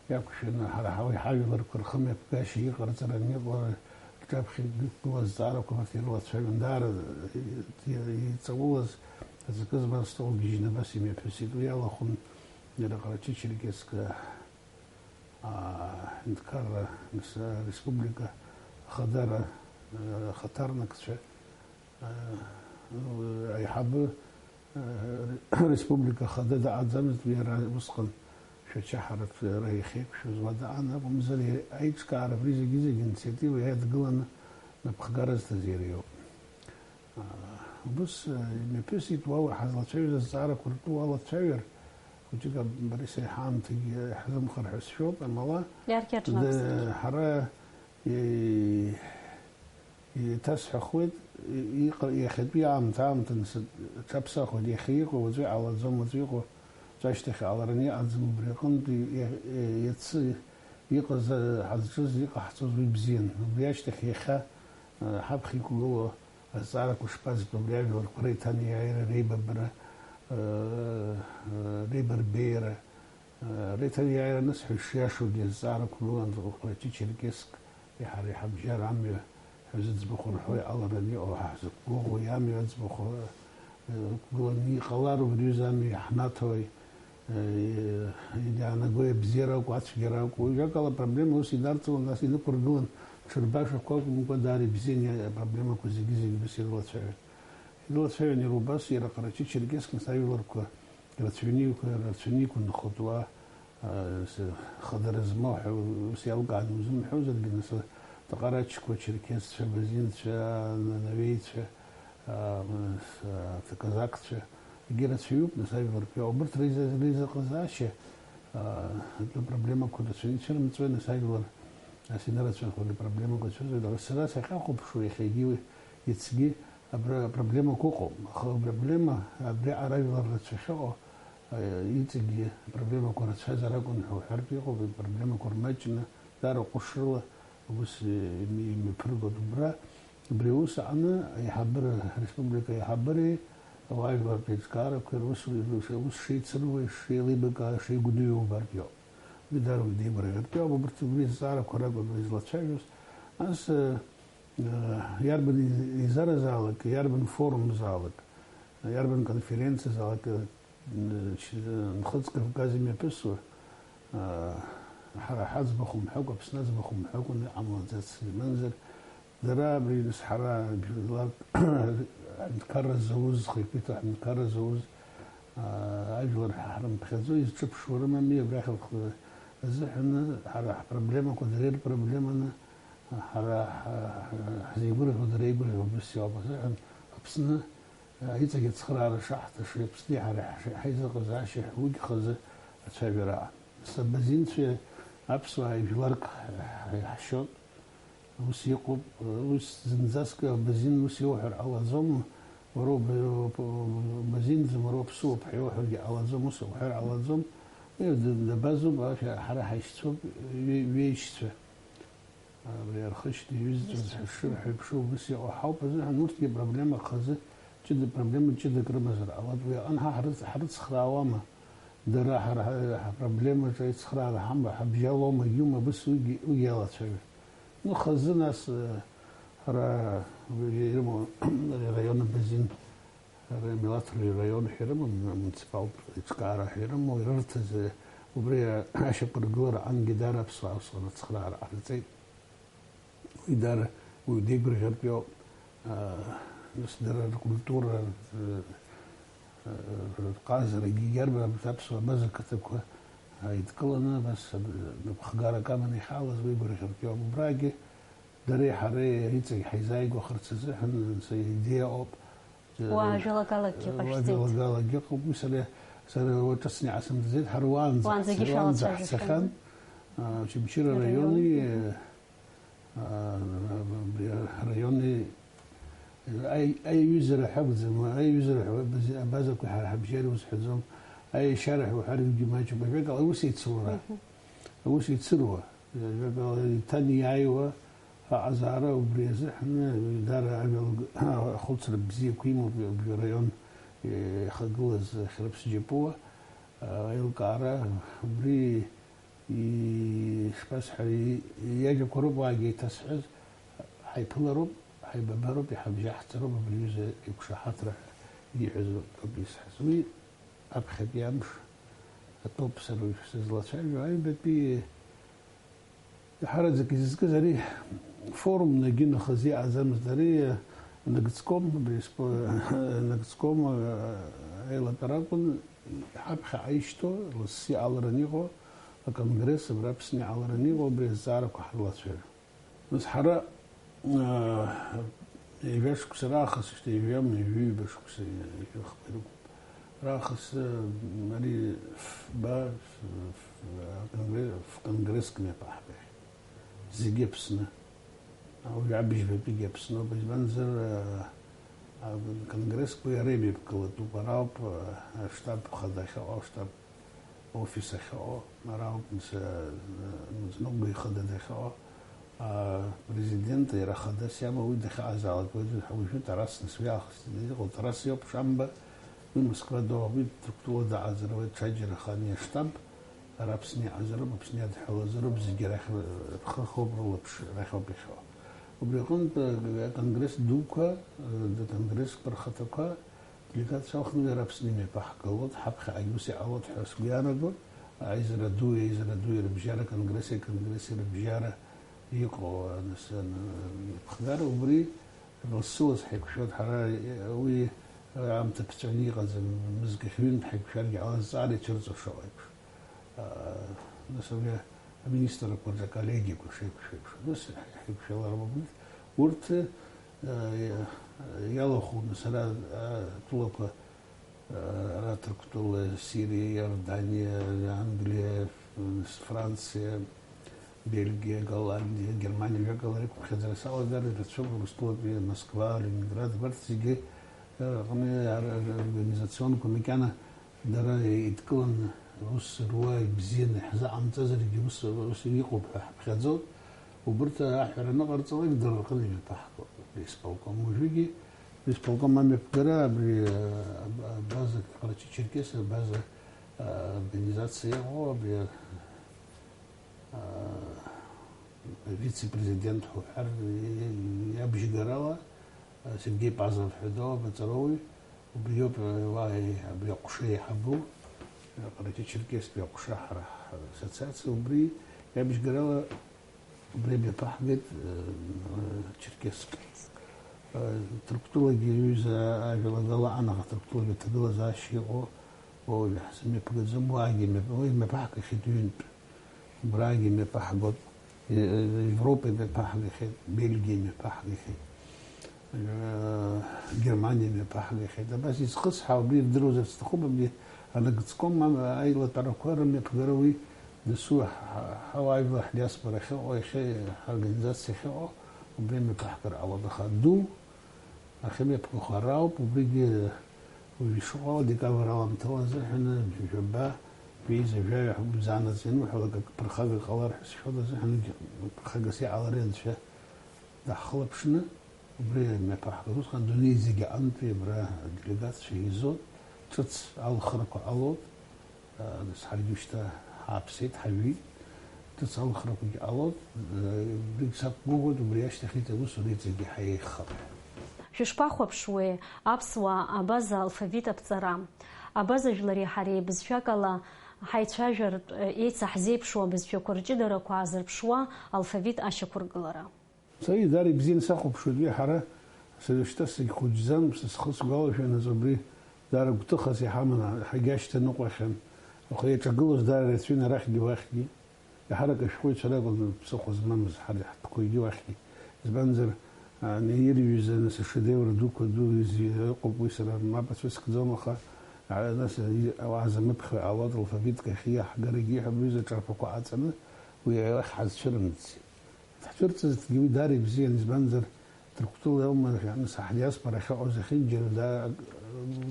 иақәшәаны, ҳара ҳауаҩ ҳажәларқәа рхымҩаԥгашьа иҟарҵараны иҟоу рҿаԥхьа иқәгылоу азҵаарақәа абарҭ ирылацәажәон. Даара иҵаулаз аҵакы змаз стол гьежьны абас имҩаԥысит. Уи алахәын иара Ҟарачы-Черкесск, аа, аҳәынҭқарра, нас, ареспублика ахадара, ахаҭарнакцәа, Аиҳабы, республика ахада дааӡамызт, уи иара усҟан шәача ҳарак ара иахьеиқәшәаз уа даан акәымзар, аиҿкаара абри зегьы-зегьы инициатива иадгыланы напхгара зҭаз иара иоуп. Убыс имҩаԥысит уа ҳазлацәажәоз азҵаарақәа ртәы уалацәажәар, хәыҷык аб-, Борис ҳаамҭагьы иаҳзымхар ҳәа сшәоит, амала Иаркьаҿ д-, лакәзар. Ҳара и-, Еиҭасҳәахуеит, иҟа-, иахьатәи аамҭа, аамҭа нас аҽаԥсахуеит, иахьа иҟоу уаҵәы иҟалаӡом, уаҵәы иҟоу уаҵәы ашьҭахь иҟалараны иҟаӡам, убри аҟынтә иа-, иа-, иацы иҟаз, ҳазҿыз, иҟаҳҵоз уи бзиан. Убри ашьҭахь иахьа, ҳаԥхьа иқәгылоу азҵаарақәа шԥазтәу, абри ажәларқәа реиҭанеиааира, реибабара, реибарбеиара, Реиҭаиааира анысҳәа, ишиашоугьы, азҵаара ықәгылан Ҟарачы-Черкесск, ҳара иҳабжьар амҩа ҳәа зыӡбахә рҳәо иҟалараны иҟоу, ҳзықәгәыӷуа амҩа аӡбахә, э, ықәгыланы иҟалароуп, ари аҩыза амҩа иаҳнаҭои, э, иаанагои абзиара акәу, ацәгьара акәу, уажәакала апроблема ус инарҵауан, нас инықәыргылан, ҽырбашақәа акәымкәа, даара ибзиан, иа-, апроблемақәа зегьы-зегьы убас ирылацәажәон. Ирылацәажәон иара убас, иара Ҟарачы-Черкесск, нас ажәларқәа Рацәаҩны иқәын-, рацәаҩны иқәынхоит уа, а, с-, хадара змоу ҳәа ус иалкааны узымҳәозаргьы, нас, Таҟарачқәа, Черкесцәа, Базинцәа, Нанавеицәа, а, с-, а, Казакцәа, егьи рацәаҩуп, нас, ажәлар ртәы. Убырҭ реиза-, реизыҟазаашьа, а, атәы проблемақәа рацәаҩны ицәырымҵуеит, нас, ажәлар, нас, инарацәахоит апроблемақәа цәырҵуеит. Аха сара сахьахәаԥшуа иахьагьы, иацгьы, Абра апроблемақәа ыҟоуп, аха апроблема абри аҟара ажәлар рацәахьыҟоу, э, иҵегьгьы апроблемақәа рацәазар акәын ҳәа уҳәартә иҟоуп, апроблемақәа рмаҷны Даара ҟәышрыла ус ими-, имҩаԥыргон убра. Убри аус аҟны аиҳабыра, ареспублика аиҳабыреи ауаажәлартә еиҿкаарақәеи русуреи рус, аус шеицыруа, ишеилибакаа, шеигәныҩуа убартә иоуп. Уи даара уи деигәырӷьартә иоуп, убарҭ убри азҵаарақәа ракәын уи злацәажәоз. Нас, э, э, иарбан еизаразаалак, иарбан форумзаалак, иарбан конференциазаалак, э, Нхыҵ Кавказ имҩаԥысуа, аа, ҳара ҳаӡбахә мҳәакәа, Аԥсны аӡбахә мҳәакәа иҟамлаӡац, избанзар, дара абри, нас, ҳара жәлар ҳҳәынҭқарра зауз, зхы иқәиҭу аҳәынҭқарра зауз, аа, ажәлар ҳрымԥхьаӡо, изҿыԥшуа рымами, абрахь рхы азыҳәаны ҳара ҳпроблемақәа дара ирпроблеманы, ҳара ҳ-, ҳ-, ҳзеигәырӷьо дара еигәырӷьо абас иоуп азыҳәан Аԥсны Иҵегь ацхыраара шаҳҭаша, Аԥсни ҳареи ҳаизыҟазаашьа ҳугь хазы ацәажәара аан. Нас абазинцәеи аԥсуааи жәларк ҳ-, ҳ-, ҳшьоит. Ус иҟоуп, ус зынӡаск абазин ус иоуҳәар ҟалаӡом, уара уба-, уба-, убазинӡам, уара уаԥсуоуп ҳәа иоуҳәаргьы ҟалаӡом, ус уҳәар ҟалаӡом. Уи д-, дабазоуп, ашәа-, ҳара ҳаишьцәоуп, ҩе-, ҩеишьцәа. Абри архышьна иҩызцәаз ҳәа шырҳәо еиԥш убас иҟоу ҳауп азыҳәан, урҭгьы проблема хазы, ҷыда, проблема ҷыдак рымазар ҟалап. Уи аҟны ҳа ҳрыц-, ҳрыцхраауама? Дара ҳара ҳа-, ҳапроблемаҿы аицхраара ҳамба, ҳабжьалома, иума, абас уигьы, уигьы алацәажәон. Ну, хазы нас, э, ҳара, уи ирымоу, ари араион абазин. Ара милаҭ раион ҳәа ирымам, амуниципалтә еиҿкаара ҳәа ирымоу, ирырҭаз, убри ашьақәыргылара ангьы даара аԥсуаа аус рыцхраара ҟарҵеит. Уи даара, уи деигәырӷьартә иоуп. Нас дара ркультура, р-, р-, рҟазарагьы иарбан аԥсуаа абаза қыҭақәа ааидкыланы, абас напхгарак аманы иҳалаз уи гәырӷьартә иоуп. Убрагьы дареи ҳареи иҵегь ҳаизааигәахарц азыҳәан, анцәа идеиа ауп. Уаажәалагалагьы ҟашәҵеит. Уаажәалагалагьы ыҟоуп. Уи сара, сара уа ҿыцны иаасымдырӡеит, ҳара уаанӡа Уаанӡагьы ҳцахьан, шәалацәажәахьан. Очамчыра Араион. Раиони, а, раиони, аи-, аиҩызара ҳәа акәӡам, аиҩызара ҳәа абаз-, абазақәа ҳара ҳабжьара узҳәаӡом, аиашьара ҳәа уҳәаргьы маҷуп, ажәакала, аус еицура. Мгм. Аус еицыруа, ажәакала, иҭан иааиуа аҟазаара убри азыҳәан, дара ажәалаг-, ахәыцра бзиақәа имоуп абри араион ихагылаз Хьрыԥс Џьапуа, аилкаара убри, и-, шԥасҳәари, иажәақәа роуп уаагьы еиҭасҳәаз, ҳаиԥылароуп, ҳаибабароуп, иҳабжьаҳҵароуп абри аҩыза иқәшаҳаҭра ҳәа ииҳәаз ауп исҳәаз. Уи аԥхьатәи амш атәоуп сара уажә сызлацәажәо, аҩбатәи иаҳараӡак изызкыз ари форумнагьы нахыс иҟаӡамызт, ари нагӡком, абри спо-, нагӡком, а, аилатәара акәын, ҳаԥхьаҟа ишьҭоу, лассы иҟалараны иҟоу аконгресс, абра Аԥсны иҟалараны иҟоу, абри азҵаарақәа ҳрылацәажәон. Нас ҳара, аа, ҩажәа шықәса раахыс, шьҭа ҩажәа, ҩажәи ҩба шықәса, ҩажәи хԥа ирықәуп. Раахыс, м, ари фба, ф-, ф-, конгре-, ф-, конгресск мҩаԥаҳгахьеит. Зегьы Аԥсны. Уажә абыжьбатәигьы Аԥсноуп, избанзар, аа, а, конгресск уи ара имҩаԥгалатәуп, ара ауп, аа, аштаб хада ахьыҟоу, аштаб офис ахьыҟоу, ара ауп, мс-, мызныҟәгаҩ хада дахьыҟоу, а, президент иара хадас иамоу уи дахьыҟазаалак, уажәы, уажәы Тарас, нас уи аахыс иҟоу Тарас иоуп, Шамба, уи Москва доуп, уи Ҭырқәтәыла даҟазароуп, ҽаџьара хан иаштаб, ара Аԥсны иҟазароуп, Аԥсны иадҳәалазароуп, зегьы арахь рхы хоуп, рылаԥш арахь ауп иахьыҟоу. Убри аҟынтә, а, аконгресс дуқәа, а, аконгрессқәа рхаҭақәа, Делегациа алхны уи ара Аԥсны имҩаԥаҳгалоит, ҳаԥхьаҟагь ус иҟалоит ҳәа сгәы иаанагоит. Аизара ду, аизара ду ирыбжьара, конгресси конгресси рыбжьара иҟоу, а, нас, а, ԥхгара убри лассы-ласс ҳаиқәшәоит, ҳара, а, уи, а, аамҭа ԥҵәаны иҟаӡам, мызкахь ҩынтә ҳаиқәшәаргьы ҟалаз, зҵаара ицәырҵуа шыҟоу еиԥш. А, нас абри аминистрқәа рҿы аколлегиақәа шеиқәшәо еиԥш, нас ҳаиқәшәалароуп абри. Урҭ, а, иа-, иалахәуп, нас ара, а, атәылақәа, а, ара Ҭырқәтәыла, Сириа, Иорданиа, Англиа, нас Франциа, Бельгиа, Голландиа, Германиа, жәакала, реиқәыԥхьаӡара салагар ирацәоуп Урыстәылатәи Москва, Ленинград, абарҭ зегьы, а, рҟны ар-, ар-, организационқәа макьана дара еидкыланы, Ус руа ибзианы иаҳзыҟамҵазаргьы, ус, ус иҟоуп ҳәа ҳаԥхьаӡоит. Убырҭ аҳәара аныҟарҵалак, дара рҟны имҩаԥаҳгоит аисполком. Уажәыгьы аисполком амҩаԥгара абри, а, а, абаза, Ҟарачы-Черкес абаза, а, организациа иҟоу абри, а, вице-президент ҳәа уҳәар, иабжьгарала, Сергеи Пазов ҳәа доуп аҵарауаҩ, убриоуп, уа, абри аҟәша еиҳабу, Ҟарачы-Черкестәи аҟәша ҳара ҳассоциациа, убри иабжьгарала убри мҩаԥаҳгеит, Черкесск. Ҭырқәтәылагьы аҩыза ажәалагала анаҟа Ҭырқәтәылагьы аҭагылазаашьа иҟоу уаҩы ҳзымҩаԥгаӡом, уаагьы мҩаԥ-, уи мҩаԥаҳгахьеит ҩынтә. Убраагьы мҩаԥаҳгоит, Европа мҩаԥаҳгахьеит, Бельгиа мҩаԥаҳгахьеит, Германиа мҩаԥаҳгахьеит. Абас изхысҳәаау убри ирдыруазар сҭахуп, абри анагӡком аилатәарақәа рымҩаԥгара уи дасу ҳауаажәлар ҳдиаспора ахьыҟоу, иахьа ҳорганизациа ахьыҟоу, убри мҩаԥаҳгар ҟалоит, аха ду ахьымҩаԥгахо ара ауп, убригьы уажә ишыҟоу декабр аламҭала азыҳәаны, жәаба, жәеиза, жәаҩа ҳгәыбзаанырц иануҳәалак, акы ԥырхага ҟалар ҳәа сшәоит азыҳәангьы, ԥырхагас иҟалари Анцәа даҳхылаԥшны, убри мҩаԥаҳгар. Усҟан адунеи зегьы аҟынтәи абра аделегациа еизоит, ҿыц алхрақәа ҟалоит. Нас ҳаргьы шьҭа ҳааԥсеит, ҳажәит, ҿыц алхрақәагьы ҟалоит, убригь сақәгәыӷуеит, убри ашьҭахь иҵегь аусура иҵегьы ҳаиеихап. Шәышԥахәаԥшуеи аԥсуаа абаза алфавит аԥҵара? Абаза жәлари ҳареи бызшәак ала ҳаицәажәартә, еицаҳзеиԥшу абызшәақәа рҷыдарақәа аазырԥшуа алфавит ашьақәыргылара. Сара дара ибзианы сахәаԥшуеит, уи ҳара, сара шьҭа сагьхәыҷӡам, са схы сгәалашәаныз убри дара гәҭыхас иҳаман, ҳагьашьҭаныҟәахьан, аха иаҿагылоз дара ирацәаҩын арахьгьы уахьгьы. Еиҳарак ашәҟәыҩҩцәа ракәын ԥсыхәа змамыз ҳара ҳтәқәагьы уахьгьы. Избанзар, ани ирҩыз, нас, ашедевр дуқәа ду изы ыҟоуп, уи сара мап ацәыскӡом, аха, а, нас, и-, ауаа замыԥхьо иҟалоит, алфавитк ахьиаҳгарагьы ҳәа, абри изы аҿарԥақәа аҵаны, уи аилахь ҳазцәырымҵит. Ҳцәырҵызҭгьы уи даара ибзиан, избанзар, Ҭырқәтәыла аума, нас, ҳдиаспора ахьыҟоу зехьынџьара, да-,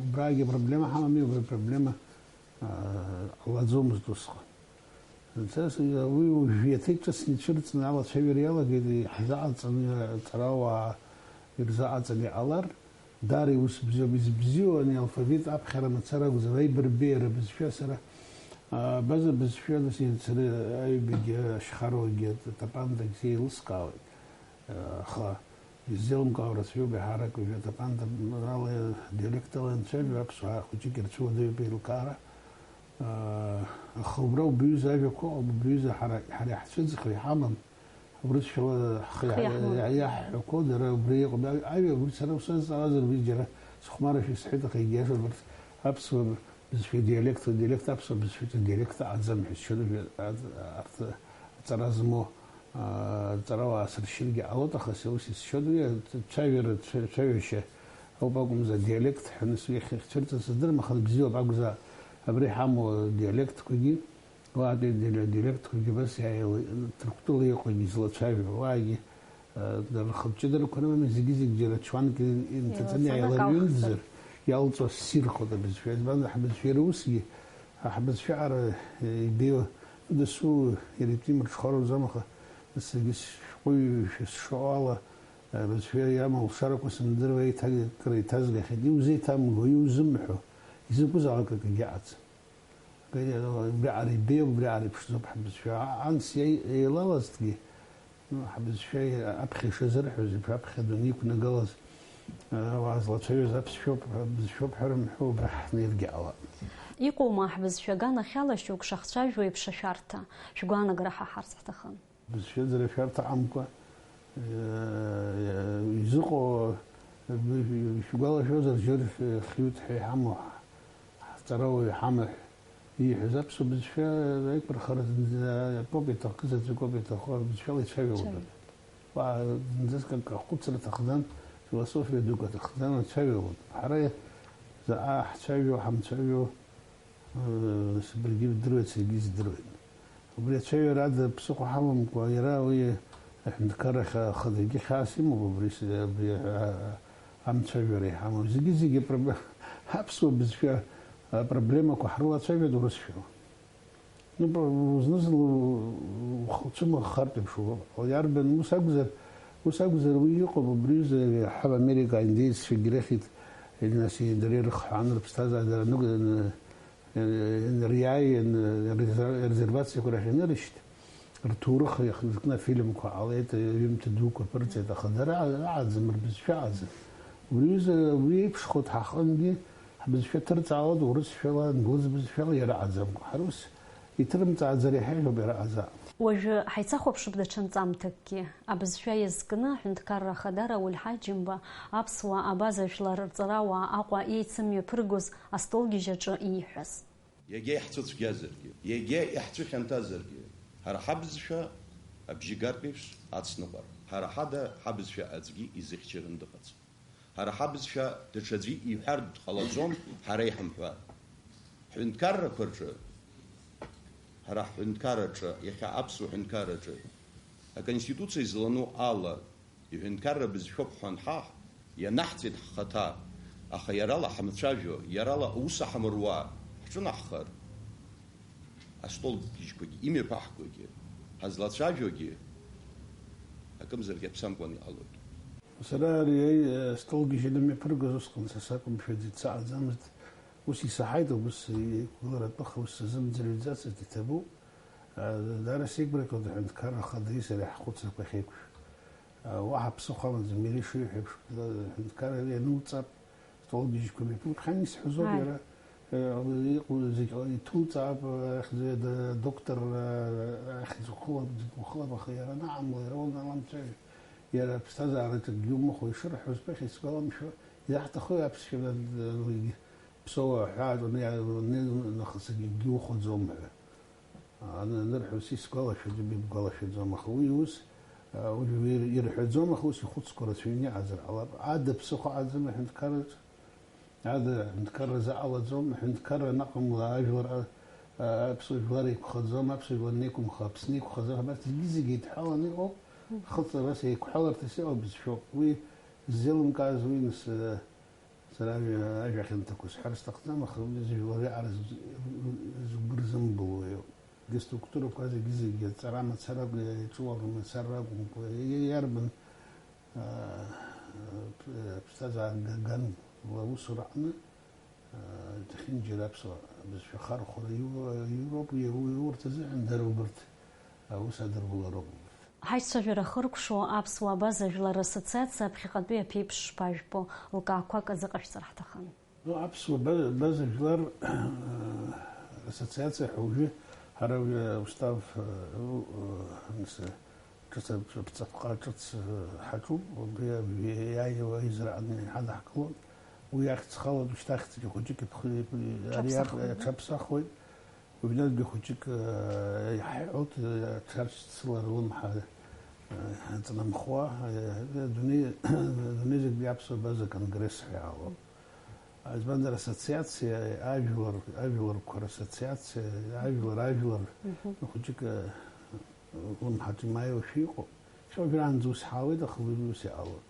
убрагьы апроблема ҳамами, убри апроблема, аа, ҟалаӡомызт усҟан. Нас, уи уажә иаҭеиҿыцны ицәырҵны алацәажәара иалагеит, иаҳзаҟаҵаны, аҵарауаа ирзаҟаҵаны иҟалар, даара иус бзиоуп, изыбзиоу ани алфавит аԥхьара мацара акәзар, аибарбеиара бызшәа сара, аа, абаза бызшәа, нас, сара аҩбагьы, ашьхаруагьы, атапандагьы сеилыскаауеит. Аха изеилымкаауа рацәаҩуп, еиҳарак уажәы атапандала диалектала ианцәажәо, аԥсуаа хәыҷык ирцәыуадаҩуп аилкаара. Аха убра убаҩыза ажәақәа ыҟоуп, убаҩыза ҳара, ҳара иаҳцәыӡхьоу иҳамам, урысшәала ҳхы иаҳ-, иаҳмоуп, иаҳҳәақәо дара убра иҟоуп. Аҩ-, аҩ-, абри сара усазҵаауазар, уи џьара сыхәмарашәа исҳәеит, аха егьиашоуп, урҭ аԥсуа бызшәа диалект, диалект аԥсуа бызшәаҿы диалект аҟаӡам ҳәа сшьоит, арҭ аҵара змоу Аҵарауаа сыршьыргьы ҟалоит, аха са ус исшьоит, уи ацәажәара, цәа-, цәажәашьа ауп акәымзар, адиалект ҳәа нас уи ахьцәырҵыз сыздырам, аха бзиоуп акәзаап, абри ҳамоу адиалектқәагьы, уаатәи адиалектқәагьы абас иааила-, Ҭырқәтәыла иҟоугьы излацәажәо, уаагьы, а, дара рхатә ҷыдарақәа рымами, зегьы-зегь џьара чуанк инҭаҵаны иааиларҩынтзар, иалҵуа ссирхоит абызшәа, избанзар, ҳбызшәа иара усгьы, ҳбызшәа ара, э, ибеиоу, дасу иара итәы имырҽхәароуп, аха саргьы сшәҟәыҩҩы шәысшо ала, э, абызшәа иамоу алшарақәа сымдыруа еиҭакра иҭазгахьеит. Иузеиҭамго, иузымҳәо, изакәызаалак акгьы ыҟаӡам. Убриаҟара ибеиоуп, убриаҟара иԥшӡоуп ҳбызшәа. А-, анс иа-, еилалазҭгьы, ну, ҳбызшәа аԥхьа ишазырҳәоз еиԥш, аԥхьа адунеи иқәнагалаз, э, ауаа злацәажәоз аԥсшәоуп, бызшәоуп ҳәа рымҳәо, убра ҳнеиргьы ҟалап. Иҟоума ҳбызшәа аганахьала шьоук шахцәажәо еиԥш ашәарҭа? Шәгәаанагара ҳаҳарц ҳҭахын. Бызшәаӡара шәарҭаҟамкәа, э, изыҟоу, э, шәгәалашәозар, џьыр, э, хҩык ҳәа иҳамоу ҳҵарауаҩ ҳамаҳә ииҳәаз аԥсуа бызшәа аиқәырхара зынӡа акоуп иҭаху, заҵәык ауп иҭаху, абызшәала ицәажәауа. Ицәажәауа. Уа, зынӡаск акы ахәыцра аҭахӡам, философиа дук аҭахӡам, ацәажәауа. Ҳара заҟа ҳцәажәо, ҳамцәажәо, Сыбаргьы бдыруеит, саргьы сдыруеит. Убри ацәаҩарада ԥсыхәа ҳамамкәа, иара уи аҳәынҭқаррахь ахадагьы хьаас имоуп, убри с-, абри, а, амцәажәара иҳамоу. Зегьы-зегьы апробле-, аԥсуа бызшәа апроблемақәа ҳрылацәажәоит урысшәала. Ну, зны-зынла ухы-, уцәымыӷхартә еиԥш уҟоуп. Иарбан ус акәзар, ус акәзар, уи иҟоуп, убри аҩыза ҳа Америка аиндееццәагьы ирыхьит, нас дара ирыхҳәаан, рыԥсҭазаара дара нык-, ны-, ы, инариааин, ы, резер-, резервациақәа рахь инарышьҭ, рҭоурых иахьынҵакны афильмқәа ҟалеит, ҩымҭа дуқәа ԥырҵеит, аха дара аҟаӡам, рбызшәа аҟаӡам. Убри аҩыза, уи еиԥшхоит ҳаҟынгьы, ҳбызшәа ҭырҵаауеит урысшәала, англыз бызшәала, иара аҟаӡамкәа. Ҳара ус иҭырымҵааӡар иаҳа иӷьуп иара аҟаза. Уажәы ҳаицахәаԥшып даҽа нҵамҭакгьы. Абызшәа иазкны аҳәынҭқарра ахада Рауль Ҳаџьымба аԥсуаа абаза жәлар рҵарауаа Аҟәа еицымҩаԥыргоз астолгьежь аҿы ииҳәаз. Иагьа иаҳцәыцәгьазаргьы, иагьа иаҳцәыхьанҭазаргьы, ҳара ҳабызшәа абжьы гартә еиԥш ацныҟәар. Ҳара ҳада ҳабызшәа аӡәгьы изыхьчаран дыҟаӡам. Ҳара ҳабызшәа даҽаӡәы иҳәартә дҟалаӡом, ҳара иҳамҳәар. Ҳҳәынҭқаррақәа рҿы, ҳара ҳҳәынҭқарраҿы, иахьа аԥсуа ҳәынҭқарраҿы, аконституциа излану ала, иҳәынҭқарра бызшәоуп ҳәа анҳаҳ, ианаҳҵеит ҳхаҭа, аха иарала ҳамцәажәо, иарала аус аҳамруа ҳҿынаҳхар, астол гьежьқәагьы, имҩаԥаҳгогьы, ҳазлацәажәогьы, акымзарак иаԥсамкәан иҟалоит. Сара ари, э, астол гьежьны имҩаԥыргоз усҟан са сакәымшәаӡеит, саҟаӡамызт. Ус исаҳаит, убыс иқәгыларатәы, аха ус сазымӡырҩӡацызт, иҭабуп. Э, даара сеигәырӷьоит аҳәынҭқарра ахадареи сареи ҳхәыцрақәа ахьеиқәшәо. Э, уаҳа ԥсыхәа амаӡам, иара ишиҳәо еиԥш, э, аҳәынҭқарра иануҵап, астол гьежьқәа мҩаԥуп, ҳан исҳәозоуп Ааи. Иара, э, иҟоу зегь иҭуҵаап, э, ахьӡ-, д-, доктор, э, ахьӡ ухылап, зегь ухылап, аха иара анаҟамла, иара уаналамцәажәо, иара аԥсҭазаараҿы акгьы умыхәо ишырҳәоз, ԥыхьа исгәаламшәо, изаҳҭаху аԥсшәа, э, уигь ԥсоу аҳәаатәаны иа-, нахыс акгьы ухәаӡом ҳәа. Ан-, анырҳәо ус исгәалашәаӡом, ибгәалашәаӡом, аха уи ус, а, уи ир-, ирҳәаӡом, аха ус ихәыцқәа рацәаҩны иҟазар ҟалап. Ада ԥсыхәа аӡам аҳәынҭқарраҿ, ада аҳәынҭқарра заҟалаӡом, аҳәынҭқарра анаҟамла ажәлар, а, а, аԥсуа жәлар еиқәхаӡом, аԥсуа жәлар анеиқәымха, Аԥсны еиқәхаӡом, абарҭ зегьы-зегьы еидҳәаланы иҟоуп, хыҵарас еиқәҳәаларҭас иҟоу бызшәоуп. Уи ззеилымкааз уи нас, а, Сара ажәа, ажәа хьанҭақәа сҳәар сҭахӡам, аха уи зыжәлар реиҳарак згәырзымбылуа иоуп. Рструктурақәа зегьы-зегьы аҵара мацара акәым, иаҿу амацара акәымкәа, иа-, иарбан, аа, ԥ-, ԥсҭазаара га-, ганла аусура аҟны, аа, иҭахьынџьара аԥсуа бызшәа ахархәара иу-, иуроуп, иу-, иурҭ азыҳәан дара убырҭ аус адырулароуп. Ҳаицәажәара хыркәшо аԥсуаа абаза жәлар рассоциациа аԥхьаҟатәи аԥеиԥш шԥажәбо, лкаақәак азыҟашәҵар ҳҭахын. Ну, аԥсуаа ба-, база жәлар, э, рассоциациа ҳәа уажәы ҳара уи аустав, э, у-, э, нас, ҿыц ап-, аԥҵаҟа ҿыц, э, ҳаҿуп, убри аб-, иааиуа аизара аҟны иҳадаҳкылон. Уи ахьӡ халоит, ушьҭа ахьӡгьы хәыҷык иԥхы-, ип-, ари иаԥ-, Иаԥсахуеит. Иаҽаԥсахуеит. Уажәнатәгьы хәыҷык, э, иҳаиҳәоит, э, аҽаршьцылар лымҳа, э, аҵнамхуа, э, адунеи, адунеи зегьтәи аԥсуа база конгресс ҳәа иаало. Избанзар, ассоциациа, ажәлар, ажәларқәа рассоциациа, ажәлар, ажәлар, Мгм. Хәыҷык, э, лымҳаҿ имааиуашәа иҟоуп. Уажәраанӡа ус ҳаауеит, аха уи ус иҟалоит.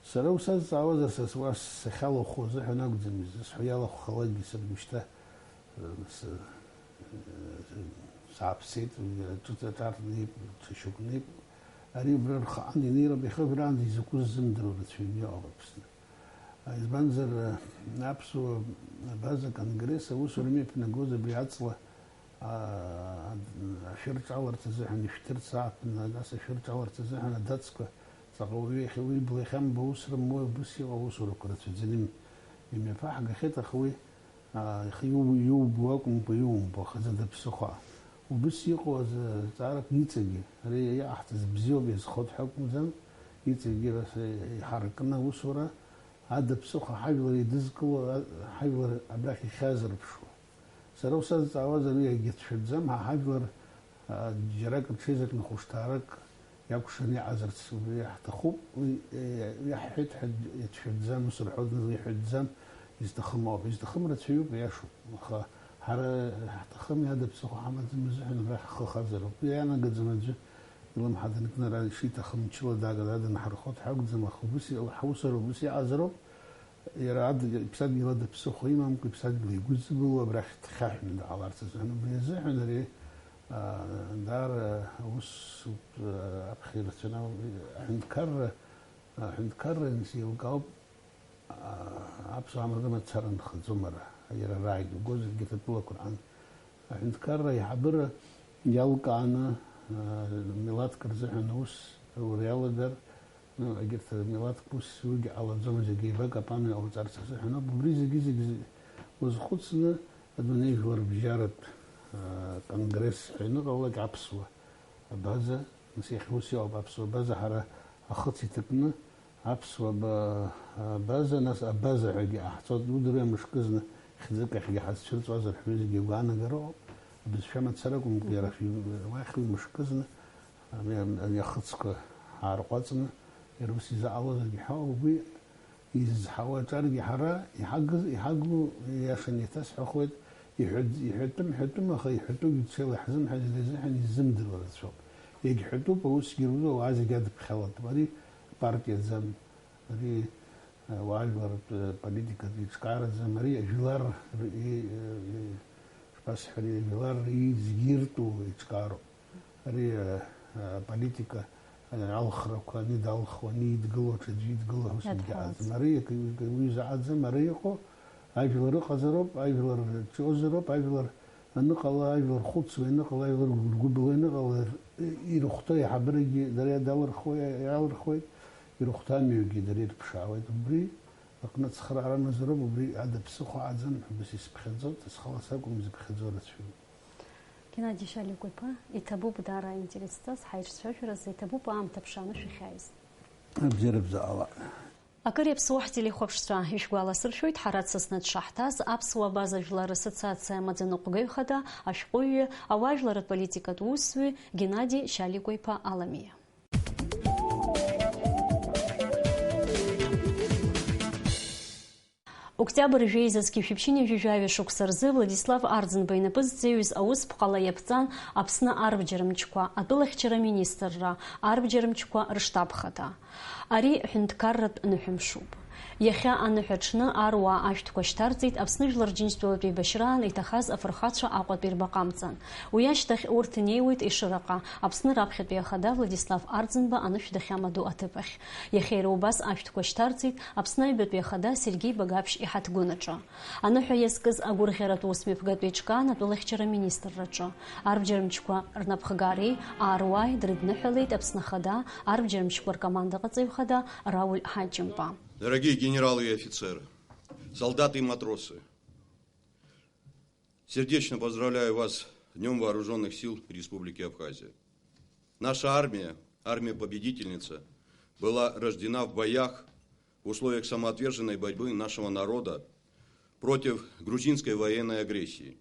Сара усазҵаауазар, са уа сахьалахәу азыҳәан акәӡам изысҳәо, иалахәхалакгьы саргьы шьҭа, э, с-, э, сааԥсеит, уи аҿыц аҿарнеип, ҽа шьоук неип. Ари убра рхаан инеироуп, иахьа уажәраанӡа изакәыз ззымдыруа рацәаҩны иҟоуп Аԥсны. Избанзар, э, аԥсуа абаза конгресс аусура имҩаԥнагоз абри аҵла аа, ашәырҿаларҭа азыҳәан ишәҭырц ааԥын, нас ашәырҿаларҭа азыҳәан адацқәа, ҵаҟа уаҩы иахьа уи ибла иахьамбо аус рымоуи, убыс иҟоу аусурақәа рацәаӡаны им-, имҩаԥаҳгахьеит, аха уи, аа, иу-, иубо акәымкәа иумбо, ахаӡа даԥсыхәа. Убыс иҟоу азы-, азҵаарақәа иҵегьы, ари иҟаҳҵаз бзиоуп, иазхоит ҳәа акәымзар, иҵегьы рас-, иҳаракны аусура, ада ԥсыхәа ҳажәлар еидызкыло, а-, ҳажәлар абрахь ихьазырԥшуа. Сара усазҵаауазар, уи иагьацәшәаӡам, ҳа ҳажәлар, а, џьарак рҽеизакны хәышҭаарак иакәшаны иҟазарц убри ҳҭахуп. Уи, е, уи ҳҳәеит ҳәа иацәшәаӡам, ус рҳәоит, уи ҳәаӡам, изҭахым ауп. Изҭахым рацәаҩуп, иашоуп. Аха ҳара ҳҭахым, иада ԥсыхәа ҳамаӡам азыҳәан абра ҳхы хазароуп. Уи иаанагаӡом аӡәы илымҳа данкны ара ишиҭахым мчыла дааганы данҳархо дҳакәӡам, аха убыс иҟала-, ҳусура убыс иҟазароуп. Иара ад-, иԥсадгьыл ада ԥсыхәа имамкәа, иԥсадгьыл игәыҵбылуа абрахь дхьаҳәны дҟаларц азыҳәан, убри азыҳәан ари Даара аус аԥхьа ирацәаны аҳәынҭқарра, аҳәынҭқарра аныс еилкаауп, аԥсуаа рымацара нхаӡом ара, иара рааигәа егьырҭ атәылақәа рҟны. Аҳәынҭқарра аиҳабыра иалкааны, милаҭк рзыҳәан аус аура иалагар, ну, егьырҭ милаҭк ус уигьы ҟалаӡом, зегьы еибакапаны иҟауҵарц азыҳәан ауп. Убри зегьы-зегьы узхәыцны, адунеи жәларбжьаратә, аа, конгресс ҳәа ианыҟалалак аԥсуа абаза, нас иахьа ус иҟоуп аԥсуа абаза, ҳара ахыц иҭакны аԥсуа ба-, абаза, нас абаза ҳәагьы ҟаҳҵоит. Удыруеи, мышкызны хьӡык ахьгьы ҳазцәырҵуазар ҳәа зегьы агәаанагара ыҟоуп. Абызшәа мацара акәымкәа, иара шәи-, уахь уи мышкызны ами, ами, ами ахыцқәа аарҟәаҵны, иара ус изаҟалозаргьы ҳәа, угәы изызҳауа аҿаргьы ҳара иҳагыз, иҳагу, иашаны иаҭасҳәахуеит, иҳәа-, иҳәатәым, ҳәатәым, аха иҳәатәугьы ҽеила иаҳзымҳәаз иара изыҳәан иззымдыруа рацәоуп. Иагьҳәатәуп, аусгьы руӡоуп, ауаа зегьы адыԥхьалатәуп. Ари партиаӡам, ари, э, уаажәларратә, э, политикатә еиҿкаараӡам, ари ажәлар р-, и-, э, э, шԥасҳәари, ажәлар ри-, зегьы иртәу еиҿкаароуп. Ари, а, аполитика, а, алхрақәа, ани далхуа, ани идгыло, аҽаӡәы идгыло, ус Иадҳәалац. Иагьаҟаӡам. Ари акы, акы уи заҟаӡам, ара иҟоу ажәлар ыҟазароуп, ажәлар ҿиозароуп, ажәлар аныҟала, ажәлар хәыцуа ианыҟала, ажәлар гәыргәыбыло ианыҟала, ир-, ирыхәҭоу аиҳабырагьы дара иадалырхуа-, иалырхуеит, ирыхәҭоу амҩагьы дара ирԥшаауеит. Убри аҟны ацхыраара амазароуп, убри ада ԥсыхәа аӡам, убас исыԥхьаӡоит, схала сакәым, изыԥхьаӡо рацәаҩуп. Геннади Шьаликәа-иԥа, иҭабуп даара аинтерес зҵаз ҳаицәажәаразы, иҭабуп аамҭа ԥшааны шәахьааиз. Абзиара бзаала. Акыр иаԥсуа ҳтелехәаԥшцәа, ишәгәаласыршәоит, ҳара дсасны дшаҳҭаз, аԥсуа абаза жәлар рассоциациа амаӡаныҟәгаҩ хада, ашәҟәыҩҩы, ауаажәларратә политикатә усзуҩ Геннади Шьаликәа-иԥа Аламиа. Октиабр жәеиза зқьи жәшәи ԥшьынҩажәи жәаҩа шықәса рзы Владислав Арӡынба инапы зҵаҩыз аусԥҟала иаԥҵан Аԥсны арбџьар мчқәа, атәылахьчара аминистрра, арбџьар мчқәа рыштаб хада. Ари ҳәынҭқарратә ныҳәамшуп. Иахьа аныҳәа аҽны аруаа ашәҭқәа шьҭарҵеит Аԥсны Жәлар Џьынџьтәылатә еибашьраан иҭахаз афырхацәа Аҟәатәи рбаҟа амҵан. Уи ашьҭахь урҭ инеиуеит Ешыраҟа, Аԥсны раԥхьатәи ахада Владислав Арӡынба анышә дахьамадоу аҭыԥ ахь. Иахьа иара убас ашәҭқәа шьҭарҵеит Аԥсны аҩбатәи ахада Сергеи Багаԥшь иҳаҭгәынаҿы. Аныҳәа иазкыз агәырӷьаратә усмҩаԥгатә еиҿкаан атәылахьчара аминистрраҿы. Арбџьар мчқәа рнапхгареи аруааи дрыдныҳәалеит Аԥсны Ахада арбџьар мчқәа ркомандаҟаҵаҩ хада Рауль Ҳаџьымба. Дорогие генералы и офицеры, солдаты и матросы, сердечно поздравляю вас с Днём Вооружённых сил Республики Абхазия. Наша армия, армия-победительница, была рождена в боях, в условиях самоотверженной борьбы нашего народа против грузинской военной агрессии.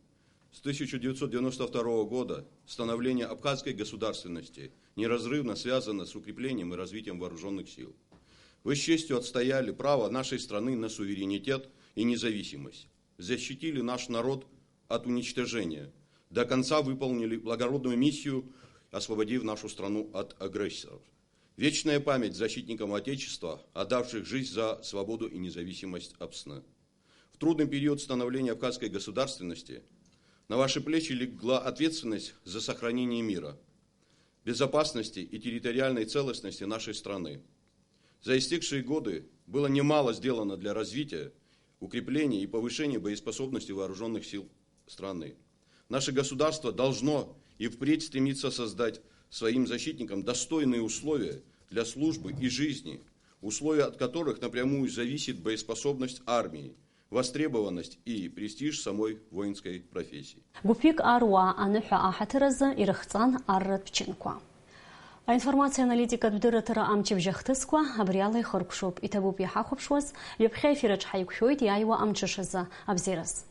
С тысяча девятьсот девяносто второго года становление абхазской государственности неразрывно связано с укреплением и развитием вооружённых сил. Вы с честью отстояли право нашей страны на суверенитет и независимость, защитили наш народ от уничтожения, до конца выполнили благородную миссию, освободив нашу страну от агрессоров. Вечная память защитникам Отечества, отдавших жизнь за свободу и независимость Апсны. В трудный период становления абхазской государственности на ваши плечи легла ответственность за сохранение мира, безопасности и территориальной целостности нашей страны. За истекшие годы было немало сделано для развития, укрепления и повышения боеспособности вооружённых сил страны. Наше государство должно и впредь стремиться создать своим защитникам достойные условия для службы и жизни, условия, от которых напрямую зависит боеспособность армии, востребованность и престиж самой воинской профессии. Гәыԥҩык аруаа аныҳәа аҳаҭыр азы ирыхҵан арратә чынқәа. Аинформациа аналитикатә дырраҭара амчыбжь ахҭысқәа абри ала ихыркәшоуп. Иҭабуп иҳахәаԥшуаз, ҩаԥхьа аефир аҿы ҳаиқәшәоит иааиуа амҽышазы. Абзиараз.